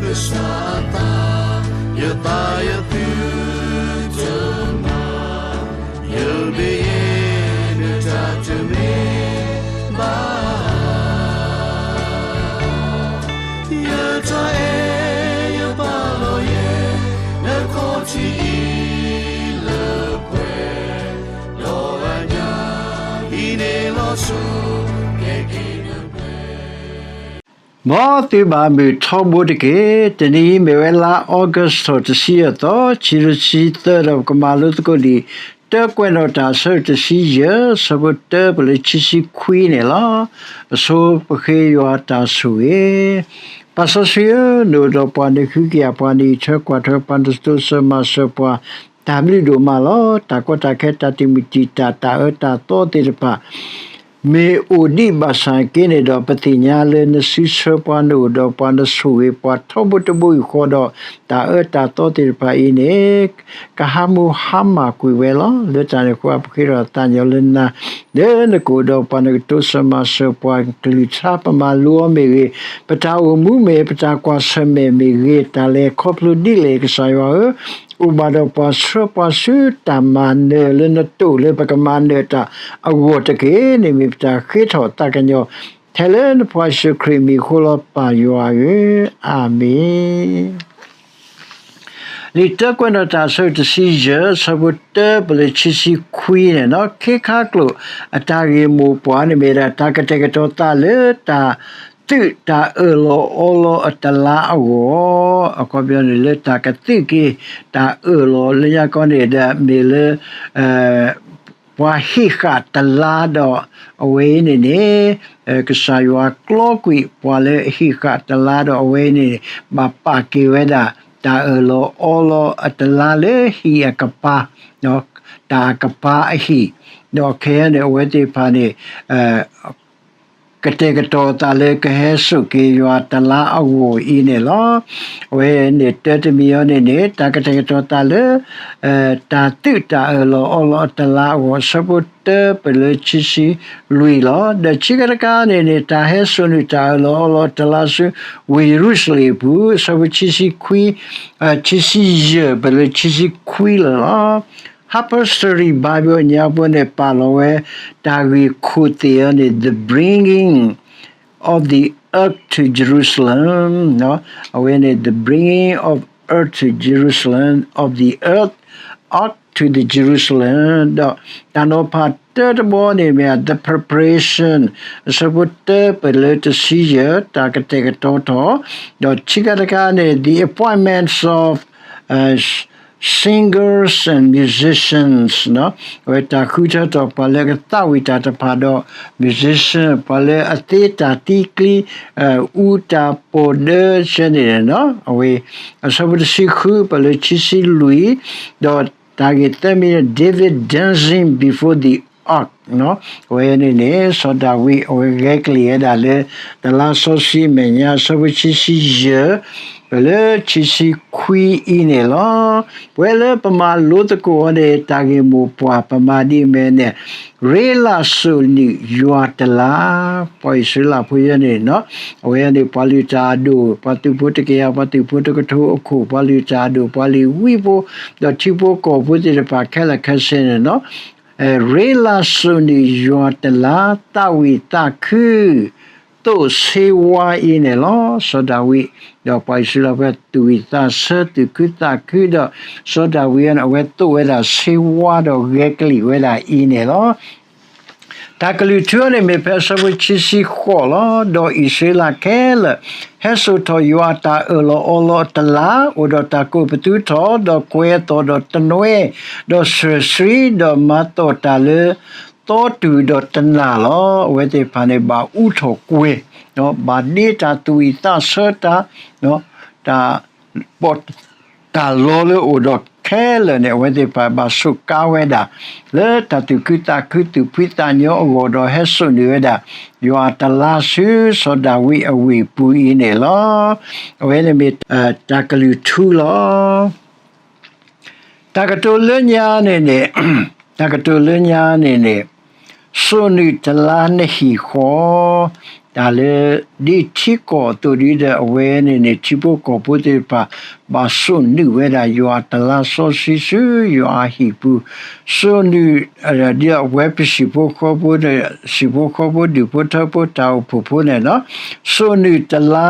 ကစၢ်အသး, ယသးယသုတမၤ, ယမ့ၢ်ယဲ နတၢ်တမ့ၢ်ဘၣ် ယတၢ်အဲၣ်ယပာ်လီၤယဲ နခီၣ်ထံးအံၤလၢပှဲၤ, ဒီးအညၣ်အံၤန့ၣ်လီၤဆီ ကဲက့ၤနပှဲၤ မ်သုဘၣ်မုာ်ထီဘိတက့ၢ်. တနံၤအံၤမ့ၢ်ဝဲလါအီကူးထီၣ်တဆံယဲၢ်သီ, ခံကထိတဆံသၢ ဒီးပကမၤလိသကိးဒံး တၢကွဲးနီၣ်တၢ်အဆၢဒိၣ်တဆံယဲၢ် ဆၢဖိတၢပလၢခံဆံခွံန့ၣ်လီၤ. အဆိပဃ့ယွၤတၢ်ဆိၣ်ဂ့ၤ. ပၢ်စီဆှံဧၢ, နအိၣ်ဒီးပှၤ နဃုကယာ်ပှၤ နအံးထွဲကွၢ်ထွဲပှၤ နတိစၢၤမၤစၢၤပှၤ တၢ်ဘျုးဒိၣ်မးလီၤ. တၢ်ကီတၢ်ခဲ တၢ်တံာ်မုၢ်တံာ်တာ် တၢ်အၢတၢ်သီသ့ၣ်တဖၣ် မ့ၢ်အိၣ်ဒံးဘၣ်ဆၣ်က့န့ၣ်ဒီး ပသ့ၣ်ညါလၢနစံးဆၢပှၤ နအိၣ်ဒီးပှၤ နဆိၣ်ဂ့ၤပှၤထီဘိတဘိယူၢ်ဃီဒီး တၢ်အၢတၢ်သီသ့ၣ်တဖၣ်အံၤန့ၣ် ကဟးမူဟါမၢ်ကွံာ်ဝဲလီၤ. လၢတၢ်န့ၣ်အဃိ ပဃ့ထီၣ်သးညီလၢနၤ, လၢနကအိၣ်ဒီးပှၤ နကတိစၢၤမၤစၢၤပှၤ ကလုၢ်ကထါ ပမၤလိအီၤမ့ၢ်ဂ့ၤ, ပတၢ်အိၣ်မူမ့ၢ် ပတၢ်ကွၢ်ဆၢၣ်မဲာ်မ့ၢ်ဂ့ၤ, တၢ်လဲၤခီဖျိဒ်လဲၣ် ကစၢ်ယွၤဧၢ, အိၣ်ဘၣ်ဒီးပှၤဆှၢပှၤဆူတၢ်မၤနၢၤ လၢနတိၢ်လၢပကမၤနၢၤတၢ်အဂီၢ်တက့ၢ်. န့ၣ်မ့ၢ်ပတၢ်ဃ့ထီၣ်သးကညီၤ ထဲလၢနဖိယ့ၣ်ၡူးခရံာ်မံၤအဃိလီၤ ပၢ်ယွၤဧၢ, အၤမ့ၣ်. လံာ်တၢကွဲးနီၣ်တၢ် အဆၢဒိၣ်တဆံယဲၢ် ဆၢဖိတၢပလၢခံဆံခွံန့ၣ်လီၤ. ခ့ခါကျိာ်အတၢ်ဂ့ၢ်မိၢ်ပှၢ်န့ၣ် မ့ၢ်ဒၣ်တၢ်ကတဲာ်ကတီၤသးလၢ တၢ်သုးတၢ်အၢၣ်လီၤအီလီၤအတလါအဂီၢ်, အခီပညီန့ၣ် လၢတၢ်ကသုးက့ၤ တၢ်အၢၣ်လီၤလၢညါခီန့ၣ်ဒီး မ့ၢ်လၢ ပှၤဟ့ၣ်ဃာ်တလါဒီး အဝဲအံၤန့ၣ်န့ၣ် ကစၢ်ယွၤကျီကွံာ်ပှၤလၢအဟ့ၣ်ဃာ်တလါဒီး အဝဲအံၤန့ၣ်န့ၣ် ဘၣ်ပာ်က့ၤဝဲဒၣ် တၢ်အၢၣ်လီၤအီလီၤအတလါလၢဟံၣ်အကပၤ, တၢ်အကပၤအဟံၣ်, ဒီးခဲအံၤန့ၣ် အဝဲသ့ၣ်တဖၣ်န့ၣ် ကတဲာ်ကတီၤသးလၢကဟဲစိာ်က့ၤယွၤတလါအဂီၢ်အံၤန့ၣ်လီၤ. အဝဲန့ၣ်တၢတမံၤအံၤန့ၣ်န့ၣ် တၢ်ကတဲာ်ကတီၤသးလၢ တၢ်သုးတၢ်အၢၣ်လီၤအီလီၤအတလါအဂီၢ် ဆၢဖိတၢပလၢခံဆံလွံၢ်လီၤ. ဒီးခံခါတခါန့ၣ်န့ၣ် တၢ်ဟဲစိာ်န့ၢ်တၢ်အၢၣ်လီၤအီလီၤအတလါဆူ ဝ့ၢ်ယရူၤၡလ့ၣ်အပူၤ ဆၢဖိခံဆံခွံ ခံဆံယဲၢ်ပလၢခံဆံခွံလီၤလီၤ. Harper's Study Bible အညါပူၤန့ၣ် ပာ်လီၤဝဲ တၢ်ဂ့ၢ်ခိၣ်သ့ၣ်အံၤန့ၣ် The Bringing of the Ark to Jerusalem အဝဲန့ၣ် The Bringing of Ark to Jerusalem, of the Ark, Ark to the Jerusalem ဒီး တၢ်နီၤဖးတၢတဘီန့ၣ်မ့ၢ် The Preparation အဆၢဖိတၢပလၢတဆံယဲၢ် တၢ်ကတဲာ်ကတီၤထီၣ်, ဒီးခံခါတခါန့ၣ် The appointments of singers and musicians အဝဲတၢ်ဃုထၢထီၣ်ပှၤလၢကသးဝံၣ်တၢ်တဖၣ်ဒီး musician ပှၤလၢအသ့တၢ်သံကျံ, အူတၢ်ပီၣ်ဒၢစဲန့ၣ်, အဝဲ အဆၢဖိတဆံဃု ပလၢခံဆံလွံၢ်, ဒီးတၢ်ဂ့ၢ်သၢမံၤန့ၣ် David dancing before the ark အဝဲန့ၣ်န့ၣ် စီၤဒၤဝံး အဝဲဂဲၤကလံၣ်ဝဲဒၣ်လၢ တလါစီဆှံအမဲာ်ညါ အဆၢဖိခံဆံယဲၢ် ပလၢခံဆံခွံအံၤန့ၣ်လီၤ. ပဝဲလၢပမၤလိသကိးအီၤန့ၣ် တၢ်ဂ့ၢ်မိၢ်ပှၢ်ပမၤဒ်အမ့ၢ်န့ၣ် ရ့လးစိာ်န့ၢ်ယွၤတလါ, ပှၤအံၣ်စရ့လးဖိယဲန့ၣ်, အဝဲန့ၣ် ပှၤလုၢ်တၢ်အဒိၣ်, ပှၤသုးဖိတကယၤ, ပှၤသုးဖိတကထိအခိၣ်, ပှၤလုၢ်တၢ်အဒိၣ်, ပှၤလ့ၤဝံဖိ, ဒီးထံဖိကီၢ်ဖိသ့ၣ်တဖၣ်ခဲလၢာ်ခဲဆ့န့ၣ်, ရ့လးစိာ်န့ၢ်ယွၤတလါ, သးဝံၣ်သးခု သိးဆ့ဝါအံၤန့ၣ်လီၤ. စီၤဒၤဝံး ဒီးပှၤအံၣ်စရ့လးဖိ သူၣ်ဝံၣ်သးဆၢ သူၣ်ခုသးခုဒီး စီၤဒၤဝံးန့ၣ် အဝဲသိးဝဲဒၣ်ဆ့ဝါဒီးဂဲၤကလံၣ်ဝဲဒၣ်အံၤန့ၣ်လီၤ. တၢ်ကလုၢ်ထူန့ၣ် မ့ၢ်ဖဲအဆၢဖိခံဆံဃိးလီၤ. ဒီးအံၣ်စရ့လးခဲလၢာ် ဟဲစိာ်ထီၣ်ယွၤအတၢ်အၢၣ်လီၤအီလီၤအတလါ, အိၣ်ဒီးတၢ်ကိးပသူထီၣ်, ဒီးကွဲၤအသီၣ်ဒီးတနွဲ, ဒီးစၢၢ်ဆှံ, ဒီးမၤသီၣ်တၢ်လၢ သီတူၢ်ဒီးတနၢ်လီၤ. အဝဲသ့ၣ်တဖၣ်န့ၣ် ဘၣ်အူထီၣ်ကွဲၤ, ဘၣ်ဒ့တၢ်သူၣ်ဝံၣ်သးဆၢတၢ်, တၢ်ပီး တၢ်လီလၢအိၣ်ဒီးခဲလၢာ်န့ၣ် အဝဲသ့ၣ်တဖၣ်ဘၣ်စူးကါဝဲဒၣ် လၢတၢ်သူၣ်ခုသးခု သူၣ်ဖှံသးညီအဂီၢ်ဒီး ဟဲစိာ်န့ၢ်ဝဲဒၣ် ယွၤအတလါဆူ စီၤဒၤဝံးအဝ့ၢ်ပူၤအံၤန့ၣ်လီၤ. အဝဲန့ၣ်မ့ၢ် တၢ်ကလုၢ်ထူလီၤ. တၢ်ကတိၤလၢညါန့ၣ်န့ၣ်, တၢ်ကတိၤလၢညါန့ၣ်န့ၣ်, စိာ်န့ၢ်တလါနဟံၣ်ဃီ, တၢ်လၢ ဒ်ထံကီၢ်အသိးဒ်ဒီး အဝဲန့ၣ်န့ၣ် ထံဖိကီၢ်ဖိသ့ၣ်တဖၣ် ဘၣ်စိာ်နုာ်ဝဲဒၣ်ယွၤအတလါစီဆှံဆူယွၤအဟံၣ်ပူၤ, စိာ်နုာ် ဒ်အဝဲပဟံၣ်ဖိဃီဖိ ဟံၣ်ဖိဃီဖိဒူၣ်ဖိထၢဖိတၢ်အိၣ်ဖှိၣ်ဖိန့ၣ်လီၤ. စိာ်နုာ်တလါ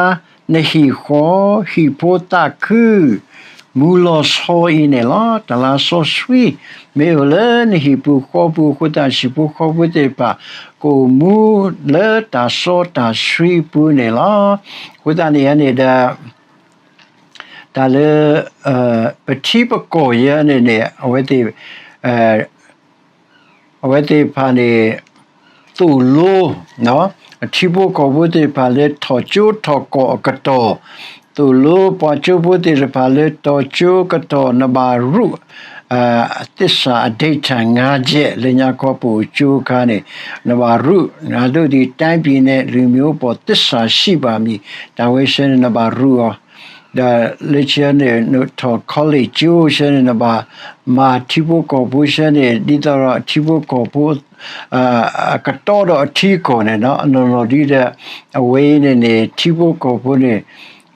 နဟံၣ်ဃီ, ဟံၣ်ဖိသးခု မူလီၤဆီအံၤန့ၣ်လီၤ. တလါစီဆှံ မ့ၢ်အိၣ်လၢနဟံၣ်ပူၤဃီပူၤအဃိသတး ဟံၣ်ဖိဃီဖိသ့ၣ်တဖၣ် ကအိၣ်မူလၢတၢ်စီတၢ်ဆှံအပူၤန့ၣ်လီၤ. အဃိသတးန့ၣ်န့ၣ်ဒီး တၢ်လၢ ပထံပကီၢ်ယဲန့ၣ်န့ၣ် အဝဲသ့ၣ် အဝဲသ့ၣ်တဖၣ်န့ၣ် သိၣ်လိ အထံဖိကီၢ်ဖိသ့ၣ်တဖၣ်လၢထီၣ်ကၠိထီၣ်ကီၢ်အကတီၢ်, သိၣ်လိပှၤကၠိဖိသ့ၣ်တဖၣ်လၢတီၤကၠိကတီၢ် နဘၣ်ရူး သစ္စာအဓိဋ္ဌာန်ငါးချက် လၢညါခီပအိၣ်ကၠိအခါန့ၣ် နဘၣ်ရူး အဒိဒ် တိုင်းပြည်နဲ့ လူမျိုးပေါ် သစ္စာရှိပါမည် တၢ်ဝဲဆၢန့ၣ် နဘၣ်ရူးအီၤ ဒီးလၢဆၢန့ၣ် နထီၣ် college ကၠိဆၢန့ၣ် နဘၣ်မၤထံဖိကီၢ်ဖိဆၢန့ၣ် ဒ်သိးဒီးထံဖိကီၢ်ဖိ အကတီဒီးအထံအကီၢ်န့ၣ် အနီၢ်နီၢ်ဒ်ဒီး အဝဲအံၤန့ၣ်န့ၣ် ထံဖိကီၢ်ဖိန့ၣ်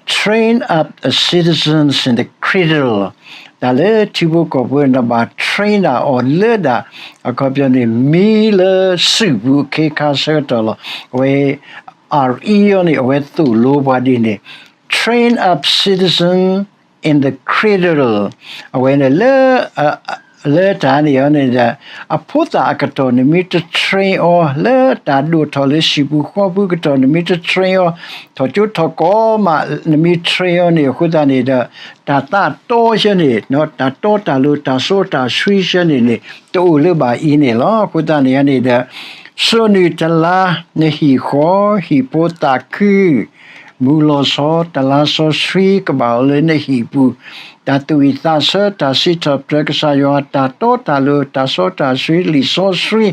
train up the citizens in the cradle တၢ်လၢထံဖိကီၢ်ဖိန့ၣ် နဘၣ် train အီၤလၢဒၣ် အခီပညီန့ၣ် မံလၢစုၣ်ပူၤအခ့အခါဆၢကတီၢ်လီၤ. အဝဲ အီၤန့ၣ် အဝဲသိၣ်လိပှၤဒ်န့ၣ် train up citizen in the cradle အဝဲန့ၣ်လၢ လၢတၢ်န့ၣ်အီၤန့ၣ်ဒီး အဖိသၣ်အကတီၢ် နမ့ၢ်တ train အီၤ လၢတၢ်ဒိၣ်ထီၣ်လၢဟံၣ်ပူၤဃီပူၤကတီၢ် နမ့ၢ်တ train အီၤ ထီၣ်ကၠိထီၣ်ကီၢ်မး နမ့ၢ် train အီၤန့ၣ်အဃိသတးန့ၣ်ဒီး တၢ်သးတီဆၢန့ၣ် တၢ်တီတၢ်လိၤ တၢ်စီတၢ်ဆှံဆၢန့ၣ်န့ၣ် တအိၣ်လၢၤဘၣ်အံၤန့ၣ်လီၤ. အဃိသတးန့ၣ်န့ၣ်ဒီး စိာ်နုာ်တလါနဟံၣ်ဃီ, ဟံၣ်ဖိသးခု, မူလီၤဆီ တလါစီဆှံကဘၣ်အိၣ်လၢနဟံၣ်ပူၤ, တၢ်သူၣ်ဝံၣ်သးဆၢ တၢ်စံးထီၣ်ပတြၢၤကစၢ်ယွၤ တၢ်တီတၢ်လိၤ တၢ်စီတၢ်ဆှံ လံာ်စီဆှံ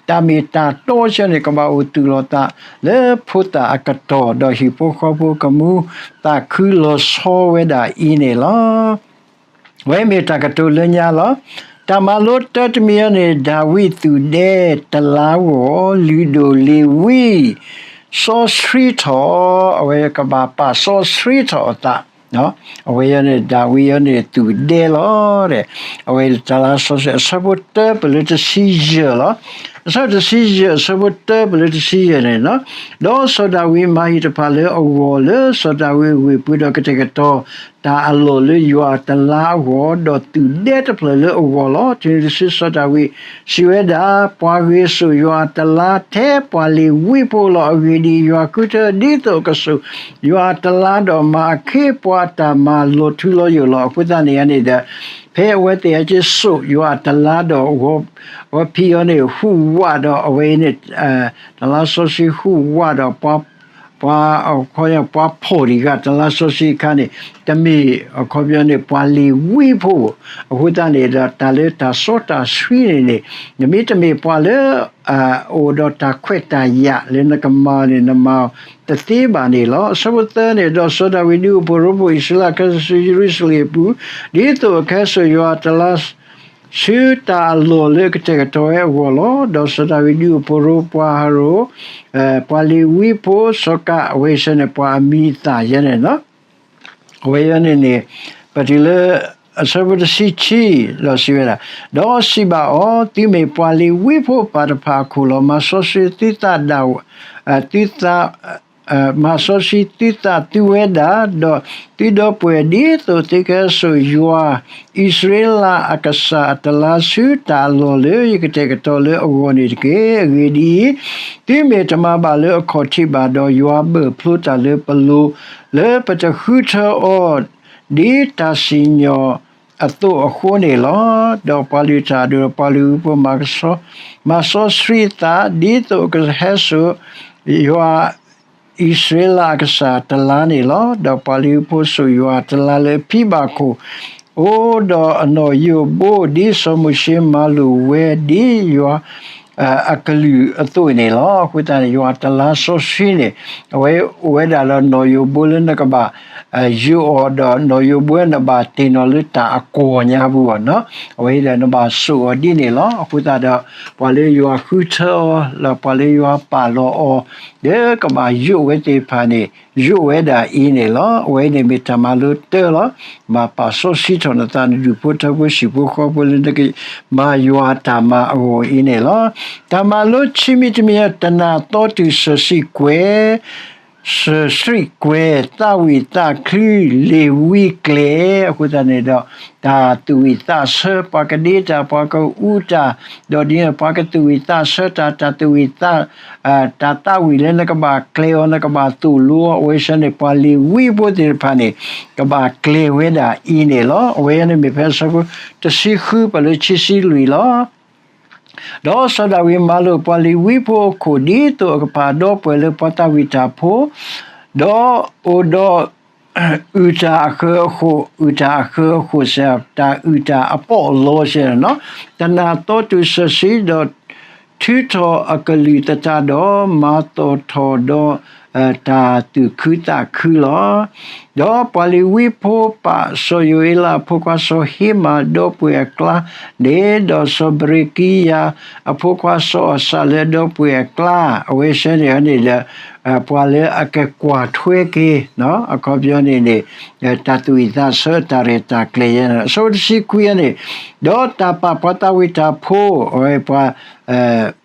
တၢ်မ့ၢ်တၢ်တီဆၢန့ၣ် ကဘၣ်အိၣ်သူၣ်လီၤသးလၢဖိသၣ်အကတီၢ် ဒီးဟံၣ်ဖိဃီဖိကမူသးခုလီၤဆီဝဲဒၣ်အံၤန့ၣ်လီၤ. အဝဲမ့ၢ်တၢ်ကတိၤလၢညါလီၤ. တၢ်မၤလိတၢတမံၤအံၤန့ၣ် ဒၤဝံးသူၣ်ဒဲတလါဂီၢ် လုၢ်ဒိၣ်လ့ၤဝံ စီဆှံထီၣ်, အဝဲကဘၣ်ပာ်စီဆှံထီၣ်အသး, အဝဲအံၤန့ၣ် ဒၤဝံးအံၤန့ၣ်သူၣ်ဒဲလီၤ. အဝဲတလါစီဆှံ အဆၢဖိတၢပၢၢ်လၢတဆံယဲၢ်လီၤ. အဆၢတဆံယဲၢ် အဆၢဖိတၢပၢၢ်လၢတဆံယဲၢ်န့ၣ်လီၤ. ဒီးစီၤဒၤဝံးမၤဟံၣ်တဖၣ်လၢအဂီၢ်လၢစီၤဒၤဝံးဝ့ၢ်ပူၤဒီးကတဲာ်ကတီၤ တၢ်အလီၢ်လၢယွၤအတလါအဂီၢ်, ဒီးသူၣ်ဒဲတဖျၢၣ်လၢအဂီၢ်လီၤ. တုၤနုၤတစုစီၤဒၤဝံးစံးဝဲဒၣ်, ပှၤဂ့ၤစိာ်ယွၤအတလါထဲပှၤလ့ၤဝံဖိလီၤ. အဂ့ၢ်ဒ်အံၤ, ယွၤဃုထၢဒ်သိးအကစိာ်ယွၤအတလါဒီးမၤအခ့အပှၤအတၢ်မၤလီၤထူလီၤယိာ်လီၤ. အဃိသတးန့ၣ်န့ၣ်ဒီး ဖဲအဝဲသ့ၣ်ဟဲက့ၤစိာ်ယွၤအတလါဒီး အဝဲဖံးအီၤန့ၣ် ဟူးဝးဒီးအဝဲအံၤန့ၣ် တလါစီဆှံဟူးဝးဒီး ပှၤ ပှၤ အခီပညီ ပှၤဖီၣ်တံၢ်ဃာ်တလါစီဆှံအခါန့ၣ် တမ့ၢ်အခီပညီန့ၣ် ပှၤလ့ၤဝံဖိ အဃိသတးန့ၣ်ဒီး တၢ်လၢတၢ်စီတၢ်ဆှံန့ၣ်န့ၣ် နမ့ၢ်တမ့ၢ်ပှၤလၢ အိၣ်ဒီးတၢ်ခွဲးတၢ်ယာ်လၢနကမၤန့ၣ် နမၤတသ့ဘၣ်န့ၣ်လီၤ. အဆၢဖိသၢန့ၣ်, ဒီးစီၤဒၤဝံးဒုးအိၣ်ဖှိၣ်ရိဖှိၣ်အံၣ်စရ့လးအခဲစိာ်ဆူယရူၤၡလ့ၣ်အပူၤ, ဒ်သိးအကဟဲစိာ်ယွၤအတလါ ဆူတၢ်အလီၢ်လၢအကတဲာ်ကတီၤဝဲအဂီၢ်လီၤ. ဒီးစီၤဒၤဝံးဒုးအိၣ်ဖှိၣ်ရိပှၤဟးရိၣ်, ပှၤလ့ၤဝံဖိ စီၤကး အဝဲအံၤန့ၣ် ပှၤအမံၤအသၣ်ယဲန့ၣ်လီၤ. အဝဲအံၤန့ၣ်န့ၣ် ပတုၤလၢ အဆၢဖိတဆံခံ ဒီးစံးဝဲဒၣ်, ဒီးစံးဘၣ်အီၤ, သုမ့ၢ်ပှၤလ့ၤဝံဖိပၢ်တဖၣ်အခိၣ်လီၤ. မၤစီဆှံသုသးဒၣ် သုသး မၤစီဆှံသုသးသုဝဲဒၣ်, ဒီးသုဒီပုၢ်ဝဲၢ် ဒ်သိးသုကဟဲစိာ်ယွၤအံၣ်စရ့လးအကစၢ်အတလါဆူတၢ်အလီၢ်လၢယကတဲာ်ကတီၤလၢအဂီၢ်န့ၣ်တက့ၢ်. အဂ့ၢ်ဒ်အံၤ, သုမ့ၢ်တမၤဘၣ်လၢအခီၣ်ထံးဘၣ်, ဒီးယွၤဘၢၣ်ဖျိတၢ်လၢပလိၤ လၢပတဃုထၢအီၤ ဒ်တၢ်စံၣ်ညီၣ်အသိးအဃိန့ၣ်လီၤ. ဒီးပှၤလုၢ်တၢ်အဒိၣ်ဒီးပှၤလုၢ်ဝံဖိ မၤစီဆှံအသး ဒ်သိးကဟဲစိာ်ယွၤ အံၣ်စရ့လးအကစၢ်တလါန့ၣ်လီၤ. ဒီးပှၤလ့ၤဝံဖိစိာ်ယွၤတလါလၢအဖံဘၣ်ခိၣ် အိၣ်ဒီးအနီၣ်ယိာ်ဘိ ဒ်စီၤမိၤၡ့မၤလိာ်ဝဲ ဒ်ယွၤအကလုၢ်အသိးန့ၣ်လီၤ. အဃိသတးန့ၣ် ယွၤတလါစီဆှံန့ၣ် အဝဲအိၣ်ဝဲဒၣ်ဒီးနီၣ်ယိာ်ဘိလၢနကဘၣ် ယိးအီၤဒီးနီၢ်ယိးဘှဲ နဘၣ်တ့ၢ်နီၣ်လၢတၢ်အကွီၢ်ညါပူၤအီၤနီၤ. အဝဲအံၤဒီးနဘၣ်စိာ်အီၤဒ်န့ၣ်လီၤ. အဃိသတးဒီး ပှၤလၢယွၤဃုထၢအီၤ လၢပှၤလၢယွၤပာ်လီၤအီၤ ဒီးကဘၣ်ယိးဝဲသ့ၣ်တဖၣ်န့ၣ် ယိးဝဲဒၣ်အံၤန့ၣ်လီၤ. အဝဲအံၤန့ၣ်မ့ၢ်တၢ်မၤလိတၢလီၤ. ဘၣ်ပာ်စီဆှံထီၣ်နသး နဒူၣ်ဖိထၢဖိ ဟံၣ်ဖိဃီဖိလၢနကမၤယွၤတၢ်မၤအဂီၢ်အံၤန့ၣ်လီၤ. တၢ်မၤလိခံမံၤတမံၤ တနၤသီတုၤ စၢၤဆံကွဲး စၢၤဆံကွဲး သးဝံၣ်သးချု လ့ၤဝံကျဲ အဃိသတးန့ၣ်ဒီး တၢ်သူၣ်ဝံၣ်သးဆၢ ပှၤကဒ့တၢ် ပှၤကအူတၢ် ဒီးဒ်န့ၣ် ပှၤကသူၣ်ဝံၣ်သးဆၢတၢ် တၢ်သူၣ်ဝံၣ်သး တၢ်သးဝံၣ်လၢနကဘၣ်ကျဲအီၤ နကဘၣ်သိၣ်လိအီၤ အဝဲဆၢန့ၣ် ပှၤလ့ၤဝံဖိသ့ၣ်တဖၣ်န့ၣ် ကဘၣ်ကျဲၤဝဲဒၣ်အံၤန့ၣ်လီၤ. အဝဲန့ၣ်မ့ၢ်ဖဲအဆၢဖိ တဆံဃု ပှၤလၢခံဆံလွံၢ်လီၤ. ဒီးစီၤဒၤဝံးမၤလိာ်ပှၤလ့ၤဝံဖိအခိၣ် ဒ်သိးအကပာ်ဒီပုၢ်ဝဲၢ်လၢပှၤသးဝံၣ်တၢ်ဖိ, ဒီးအိၣ်ဒီး အုၣ်တၢ်အဃၢၤအဃိး, အုၣ်တၢ်အဃၢၤအဃိးစ့ၢ် တၢ်အုၣ်တၢ်အပီးအလီစ့ၢ်နီၤ, တနၤသီတုၤစၢၤဆံဒီး ထုးထီၣ်အကလုၢ်သတးဒီး မၤသီၣ်ထီၣ်ဒီး တၢ်သူၣ်ခုသးခုလီၤ. ဒီးပှၤလ့ၤဝံဖိပာ်စီၤယိၤအ့လးအဖိခွါစီၤဟ့မၤ ဒီပုၢ်ဝဲၢ်အကျါန့ၣ်, ဒီးစီၤဘရ့ၤကံယၤအဖိခွါစီၤအၤစၤလၢအဒီပုၢ်ဝဲၢ်အကျါ, အဝဲဆၢန့ၣ်န့ၣ်ဒီး ပှၤလၢအကကွၢ်ထွဲက့ၤ အခီပညီန့ၣ်န့ၣ် တၢ်သူၣ်ဝံၣ်သးဆၢတၢ်ရဲၣ်တၢ်ကျဲၤယဲန့ၣ် အဆၢဖိတဆံခွံန့ၣ်, ဒီးတၢ်ပာ်ပှၤသးဝံၣ်တၢ်ဖိ, အဝဲပှၤ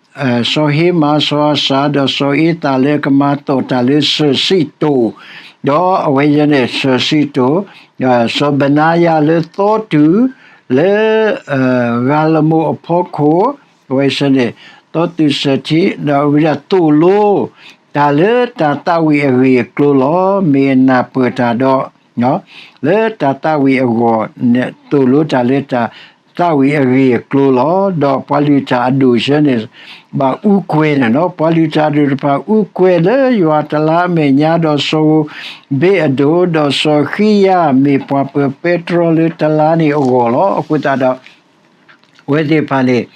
စီၤဟ့မၤ စီၤအၤစၤ ဒီးစီၤအ့သၣ်လၢကမၤသီၣ်တၢ်လၢစၢၤဆံတိၣ်, ဒီးအဝဲယဲန့ၣ် စၢၤဆံတိၣ်, စီၤဘနါယၤလၢသီတုၤ လၢ ဂၤလမိၢ်အဖီခိၣ်, အဝဲဆၢန့ၣ် သီတုၤစၢၤဆံ, ဒီးဝံဒၣ်သိၣ်လိ တၢ်လၢတၢ်သးဝံၣ်အဂ့ၢ်အကျိၤလီၤ. မ့ၢ်အနၢ်ပၢၢ်တၢ်ဒီး လၢတၢ်သးဝံၣ်အဂီၢ်န့ၣ် သိၣ်လိတၢ်လၢတၢ်သးဝံၣ်အဂ့ၢ်အကျိၤလီၤ. ဒီးပှၤလုၢ်တၢ်အဒိၣ်ဆၢန့ၣ် ဘၣ်အူကွဲၤန့ၣ်နီၤ, ပှၤလုၢ်တၢ်အဒိၣ်တဖၣ်အူကွဲၤလၢယွၤတလါအမဲာ်ညါ, ဒီးစီၤဧိၤဘ့းအဒိၣ် ဒီးစီၤဃံယၤ မ့ၢ်ပှၤပၢၤပဲတြီလၢတလါန့ၣ်အဂီၢ်လီၤ. အဃိသတးဒီး အဝဲသ့ၣ်တဖၣ်န့ၣ်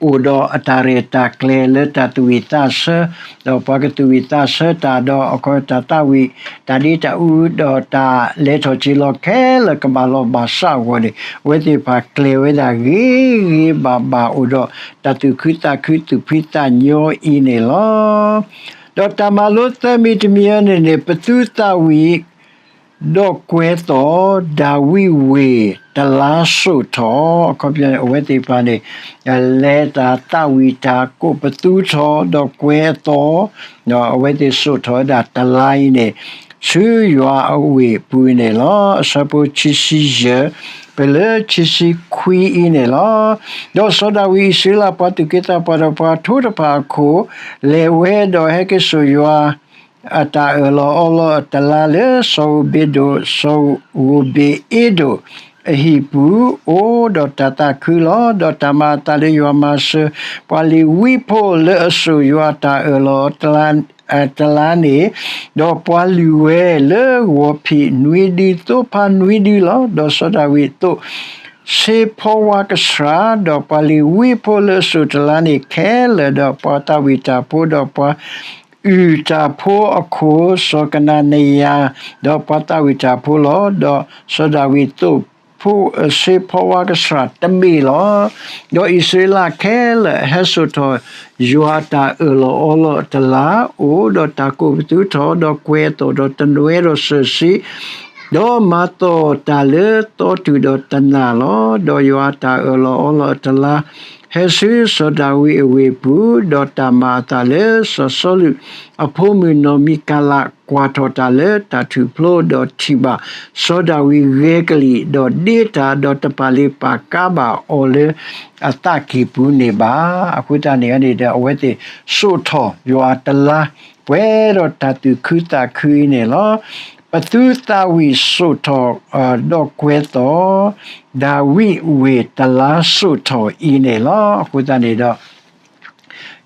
အိၣ်ဒီးအတၢ်ရဲၣ်တၢ်ကျဲၤလၢတၢ်သူၣ်ဝံၣ်သးဆၢ, ဒီးပှၤကသူၣ်ဝံၣ်သးဆၢတၢ်ဒီး အခီတၢ်သးဝံၣ် တၢ်ဒ့တၢ်အူ ဒီးတၢ်လဲၤထီၣ်က့ၤလီၤခဲလၢာ်ကဘၣ်လီၤဘၣ်စးအဂီၢ်န့ၣ် အဝဲသ့ၣ်တဖၣ်ကျဲၤဝဲဒၣ်ဂ့ၤဂ့ၤဘၣ်ဘၣ် အိၣ်ဒီးတၢ်သူၣ်ခုသးခု သူၣ်ဖှံသးညီအံၤန့ၣ်လီၤ. ဒီးတၢ်မၤလိသၢမံၤတမံၤအံၤန့ၣ်န့ၣ် ပသူသးဝံၣ် ဒီးကွဲၤသီၣ် ဒၤဝံးဝ့ၢ်တလါစိာ်ထီၣ်, အခီပညီန့ၣ် အဝဲသ့ၣ်တဖၣ်န့ၣ် လဲၤတၢ်သးဝံၣ်တၢ်ကိးပသူထီၣ် ဒီးကွဲၤအသီၣ်, အဝဲသ့ၣ်စိာ်ထီၣ်ဝဲဒၣ်တလါအံၤန့ၣ် ဆူယွၤအဝ့ၢ်အပူၤန့ၣ်လီၤ. အဆၢဖိခံဆံယဲၢ် ပလၢခံဆံခွံအံၤန့ၣ်လီၤ. ဒီးစီၤဒၤဝံး အံၣ်စရ့လးပှၤသူၣ်က့သးပှၢ်ဒီးပှၤထိတဖၣ်အခိၣ် လဲၤဝဲဒီးဟဲက့ၤစိာ်ယွၤ အတၢ်အၢၣ်လီၤအီလီၤအတလါလၢစီၤဧိၤဘ့းဒိၣ်, စီၤဧိၤဘ့းအ့ဒိၣ်အဟံၣ်ပူၤ အိၣ်ဒီးတၢ်သးခုလီၤ. ဒီးတၢ်မၤအသးလၢယွၤမၤစၢၤ ပှၤလ့ၤဝံဖိလၢအစိာ်ယွၤအတၢ်အၢၣ်လီၤအီလီၤတလါန့ၣ်, ဒီးပှၤလုၢ်ဝဲလၢဂီၤဖံးနွံဒု သိဖါနွံဒုလီၤ. ဒီးစီၤဒၤဝံးသိး စ့ဖီဝါကဆှၣ်, ဒီးပှၤလ့ၤဝံဖိလၢအစိာ်တလါန့ၣ်ခဲလၢာ်, ဒီးပှၤသးဝံၣ်တၢ်ဖိ, ဒီးပှၤအုၣ်တၢ်ဖိအခိၣ် စီၤကနၤနယၤ, ဒီးပှၤသးဝံၣ်တၢ်ဖိလီၤ. ဒီးစီၤဒၤဝံးသိး စ့ဖီဝါကဆှၣ်တဘ့ၣ်လီၤ. ဒီးအံၣ်စရ့လးခဲလၢာ်ဟဲစိာ်ထီၣ် ယွၤအတၢ်အၢၣ်လီၤအီလီၤအတလါ, အိၣ်ဒီးတၢ်ကိးပသူထီၣ်, ဒီးကွဲၤအသီၣ်, ဒီးတနွဲဒီးစၢၤဆံ, ဒီးမၤသီၣ်တၢ်လၢသီတုၤဒီးတနၤလီၤ. ဒီးယွၤအတၢ်အၢၣ်လီၤအီလီၤအတလါ ဟဲဆူစီၤဒၤဝံးအဝ့ၢ်ပူၤ, ဒီးတၢ်မၤအသးလၢစီၤစီလူးအဖိမုၣ်နီၢ်မံကၤလး ကွၢ်ထီၣ်တၢ်လၢတၢ်ထူၣ်ဖျိ, ဒီးထံၣ်ဘၣ်စီၤဒၤဝံးဂဲၤကလံၣ်, ဒီးဒ့တၢ်, ဒီးတပာ်လုၢ်ပာ်ကါဘၣ်အီၤလၢအသးကံၢ်ပူၤန့ၣ်ဘၣ်. အဃိသတးန့ၣ်န့ၣ်ဒီး အဝဲသ့ၣ်စိာ်ထီၣ်ယွၤအတလါ ပှဲၤဒီးတၢ်သူၣ်ခုသးခုအံၤန့ၣ်လီၤ. ပသူသးဝံၣ်စိာ်ထီၣ် ဒီးကွဲၤသီၣ်, ဒၤဝံးဝ့ၢ်တလါစိာ်ထီၣ်အံၤန့ၣ်လီၤ. အဃိသတးန့ၣ်ဒီး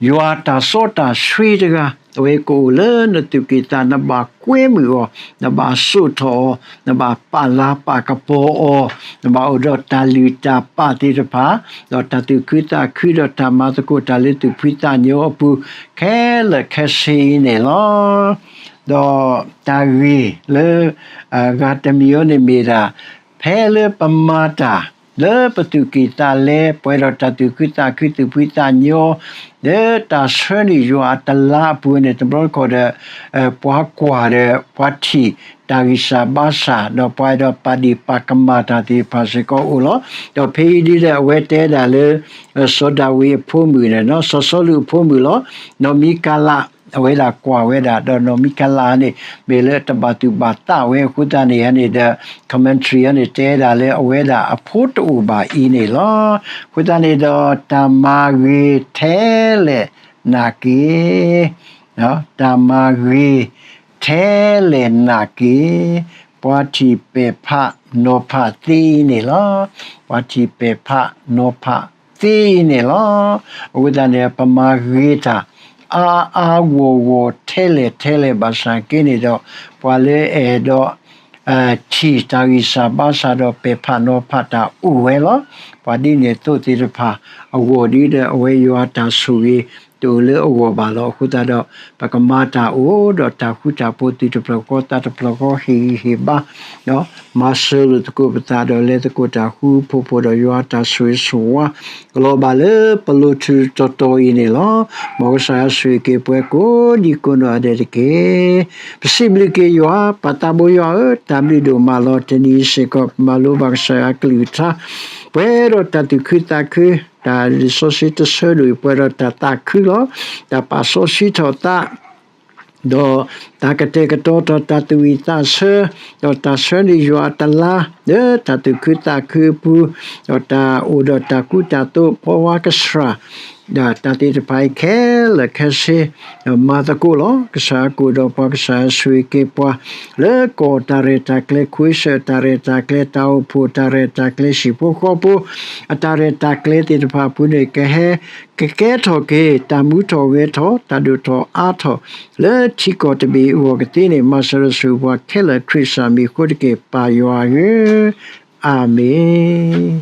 ယွၤတၢ်စီတၢ်ဆှံတဂၤ အဝဲကအိၣ်လၢနသူၣ်ကံၢ်သး နဘၣ်ကွဲမုာ်အီၤ, နဘၣ်စိာ်ထီၣ်အီၤ, နဘၣ်ပာ်လၤပာ်ကပီၤအီၤ, နဘၣ်အိၣ်ဒီးတၢ်လုၢ်တၢ်ပာ်သ့ၣ်တဖၣ်, ဒီးတၢ်သူၣ်ခုသးခု ဒီးတၢ်မၤသကိးတၢ်လၢသူၣ်ဖှံသးညီအပူၤ ခဲလၢာ်ခဲဆ့အံၤန့ၣ်လီၤ. ဒီးတၢ်ဂ့ၢ်လၢ ဂၤတမံၤအံၤန့ၣ်မ့ၢ်ဒၣ် ဖဲလၢပမၤတၢ် လၢပသူၣ်ကံၢ်သးလဲ ပှဲၤဒီးတၢ်သူၣ်ခုသးခု သူၣ်ဖှံသးညီ လၢတၢ်ဆှၢန့ၢ်ယွၤအတလါအပူၤန့ၣ် တဘျီတခီၣ်ဒီး ပှၤကွၢ်ဒီးပှၤထံၣ်တၢ်ဂံၢ်စၢ်ဘါစၢ် ဒီးပှၤအဲၣ်ဒိးပာ်ဒ့ၣ်ပာ်ကမၣ်တၢ်သ့ၣ်တဖၣ်စ့ၢ်ကီးအိၣ်လီၤ. ဒီးဖဲအံၤဒ်လဲၣ် အဝဲတဲဒၣ်လၢ စီၤဒၤဝံးအဖိမုၣ်န့ၣ် စီၤစီလူးအဖိမုၣ်လီၤ. နီၢ်မံကၤလး အဝဲဒၣ်ကွၢ်ဝဲဒၣ် ဒီးနီၢ်မံကၤလးန့ၣ် မ့ၢ်လၢတဘၣ်သူၣ်ဘၣ်သးဝဲအဃိသတးန့ၣ်န့ၣ်ဒီး commentary န့ၣ် တဲဒၣ်လၢအဝဲဒၣ်အဖိတအိၣ်ဘၣ်အံၤန့ၣ်လီၤ. အဃိသတးန့ၣ်ဒီး တၢ်မၤဂ့ၤထဲလဲၣ်နာ်က့ တၢ်မၤဂ့ၤထဲလဲၣ်နာ်က့ ပှၤထံၣ်ပဲာ်ဖးနီၤဖးသ့အံၤန့ၣ်လီၤ. ပှၤထံၣ်ပဲာ်ဖးနီၤဖးသ့အံၤန့ၣ်လီၤ. အဃိသတးန့ၣ် ပမၤဂ့ၤတၢ် အါအါဂီၢ်ဂီၢ်ထဲလဲၣ်ထဲလဲၣ်ဘၣ်ဆၣ်က့န့ၣ်ဒီး ပှၤလၢအဲၣ်ဒိး ထံၣ်တၢ်ဂံၢ်စၢ်ဘါစၢ်ဒီးပဲာ်ဖးနီၤဖးတၢ်အိၣ်ဝဲလီၤ. ပှၤဒ်န့ၣ်သိးသ့ၣ်တဖၣ် အဂီၢ်ဒ်ဒီး အဝဲယွၤအတၢ်ဆိၣ်ဂ့ၤ တအိၣ်လၢအဂီၢ်ဘၣ်လီၤ. အဃိသတးဒီး ပကမၤတၢ်အိၣ်ဒီးတၢ်ဃူတၢ်ဖိး သူၣ်တဖျၢၣ်ဃီသးတဖျၢၣ်ဃီ ဟ့ၣ်ဂံၢ်ဟ့ၣ်ဘါ မၤစၢၤလိာ်သကိးပသးဒီး လဲၤသကိးတၢ်ဃူဖိးဖိးဒီး ယွၤအတၢ်ဆိၣ်ဂ့ၤဆိၣ်ဝါ ကလီၤဘၣ်လၢပလိၤထူးတီၤတီၤအံၤန့ၣ်လီၤ. မ်ကစၢ်ယွၤဆိၣ်ဂ့ၤက့ၤပှၤကိးဒံကိးနီၢ်ဂၤဒဲးတက့ၢ်. ပစံးဘျုးက့ၤယွၤ ပၢ်သးဘိယွၤဧၢ, တၢ်ဘျုးဒိၣ်မးလီၤ. တနံၤအံၤစ့ၢ်ကီး ပမၤလိဘၣ်ကစၢ်ယွၤအကလုၢ်ကထါ ပှဲၤဒီးတၢ်သူၣ်ခုသးခု တၢ်လံာ်စီဆှံတဆၢဒိၣ်အံၤ ပှဲၤဒီးတၢ်သးခုလီၤ. တၢ်ပာ်စီဆှံထီၣ်သး ဒီးတၢ်ကတဲာ်ကတီၤထီၣ်တၢ်သူၣ်ဝံၣ်သးဆၢ, ဒီးတၢ်ဆှၢန့ၢ်ယွၤအတလါ လၢတၢ်သူၣ်ခုသးခုအပူၤ, ဒီးတၢ်အိၣ်ဒီးတၢ်ကူတၢ်သိး ဖီဝါကစှၤ, ဒီးတၢ်သ့ၣ်တဖၣ်အံၤခဲလၢာ်ခဲဆ့ မၤသကိးလီၤ. ကစၢ်ယွၤကအိၣ်ဒီးပှၤ ကစၢ်ယွၤဆိၣ်ဂ့ၤက့ၤပှၤ လၢကီၢ်တၢ်ရဲၣ်တၢ်ကျဲၤ ခွ့စၢၣ်တၢ်ရဲၣ်တၢ်ကျဲၤ တၢ်အိၣ်ဖှိၣ်တၢ်ရဲၣ်တၢ်ကျဲၤ ဟံၣ်ဖိဃီဖိ အတၢ်ရဲၣ်တၢ်ကျဲၤသ့ၣ်တဖၣ်အပူၤန့ၣ် ကဟဲ ကကဲထီၣ်က့ၤ တၢ်မူထီၣ်ဂဲၤထီၣ် တၢ်ဒိၣ်ထီၣ်အါထီၣ် လၢထံကီၢ်တဘ့ၣ်အဂီၢ်ကသ့န့ၣ် မၤစၢၤဒီးဆိၣ်ဂ့ၤပှၤခဲလၢာ် ခရံာ်စၢ်မံၤအဃိတက့ၢ် ပၢ်ယွၤဧၢ, အၤမ့ၣ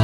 ်.